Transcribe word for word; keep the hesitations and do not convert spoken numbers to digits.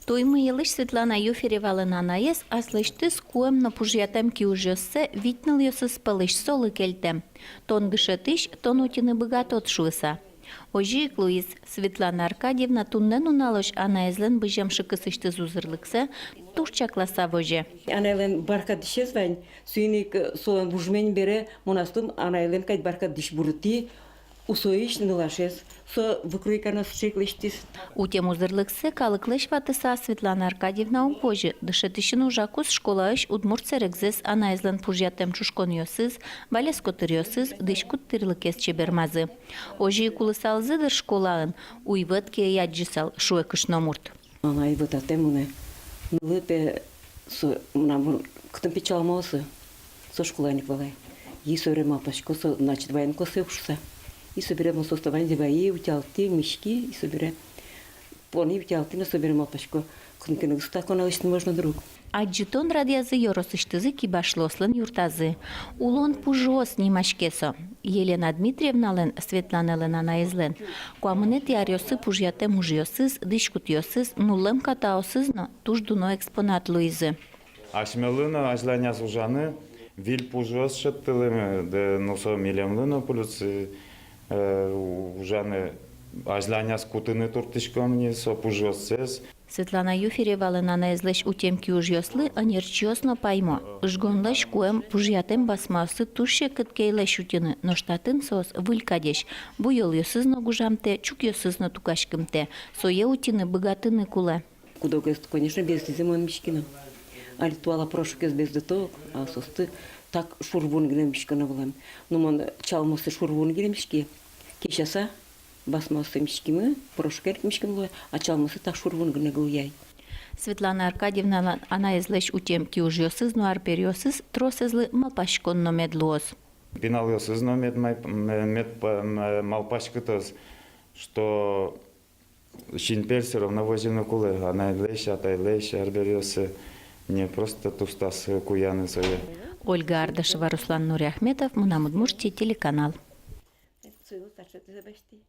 Туймыелысь Светлана Юферевалэн анаез аслэсьтыз куэм но пужъятэм киужъёссэ вить нылъёсыз пӧлысь солы кельтэм. Тон дышетӥсь, тон утьыны быгатод шуыса. Озьы ик луиз, Светлана Аркадьевна туннэ нуналозь анаезлэн бызем шыкысысьтыз узырлыксэ туж чакласа возе. Анайлэн баркадысез вань, соин ик, э, солэн вужмем бере мон аслым анайлэн кадь баркадысь бурытӥ, усоысь нылашез, со выкройка но сыӵе ик лэсьтӥз. Утем узырлыксэ калыклэсь ватыса Светлана Аркадьевна уг возьы, дышетӥсьын ужакуз школаысь удмурт сэрегзэс анаезлэн пужъятэм ӵушконъёсыз, валес котыръёсыз, дӥськут тӥрлыкез чебермазы. Озьы ик улысалзы, дыр, школаын, уйвӧт ке ӧй адӟысал, шуэ кышномурт. Анай вӧтатэ монэ. Нылы пе со, мынам, кытын пе чалмаосы, со школаын ик вал ай. И собере малпасько, со, значит, ваен косэ ук шуса. И собере мон соосты ваньзэ вайи, утялтӥ, миськи, и собере пони, утялтӥ но собере малпасько, кытын ке но гыстако на лэсьтыны можно, дыр, ук. Адӟытон радъязы ёросысьтызы Кибашлыослэн юртазы. «Улон пужыос» нимаське со. Елена Дмитриевналэн, Светланалэн анаезлэн, куамынэтӥ аръёсы пужъятэм ужъёсыз, дӥськутъёсыз, нуллэм катаосыз но туж дуно экспонат луизы. Асьмелы но азьланяз ужаны виль пужыос шедьтылӥмы, да, ну, со милемлы но плюс, э, ужаны, азьланяз кутыны турттӥськом ни со пужыоссэс. Светлана Юферевалэн анаезлэсь утем киужъёслы ӧнерчиос но паймо: ыжгонлэсь куэм пужъятэм басмаосты туж секыт кейлэсь утьыны, нош татын соос выль кадесь, буёлъёсыз но гужамтэ, чукъёсыз но тукаськымтэ. Сое утьыны быгатыны кулэ. Куд-огез, конечно, бездӥзы мон миськи но. Али туала порошокез бездыто, а соосты так шур вуын гинэ миськоно вылэм. Ну, мон чалмаосты шур вуын гинэ миськи, кесяса. Басмаосты миськимы, порошокъя ик миськем луэ, а чалмаосты так шур вуын гинэ гылъяй. Светлана Аркадьевналэн анаезлэсь утем киужъёсыз но арбериосыз тросэзлы малпаськон но мед луоз. Пиналъёсыз но мед май-, м-, мед па-, м-, малпаськытоз, что синпель всё равно возьыны кулэ, анайлэсь, атайлэсь арбериосыз, не просто тустаз куяны сое. Ольга Ардашева, Руслан Нуриахметов, «Мынам Удмуртие» телеканал. Сойлы старший ты забасти.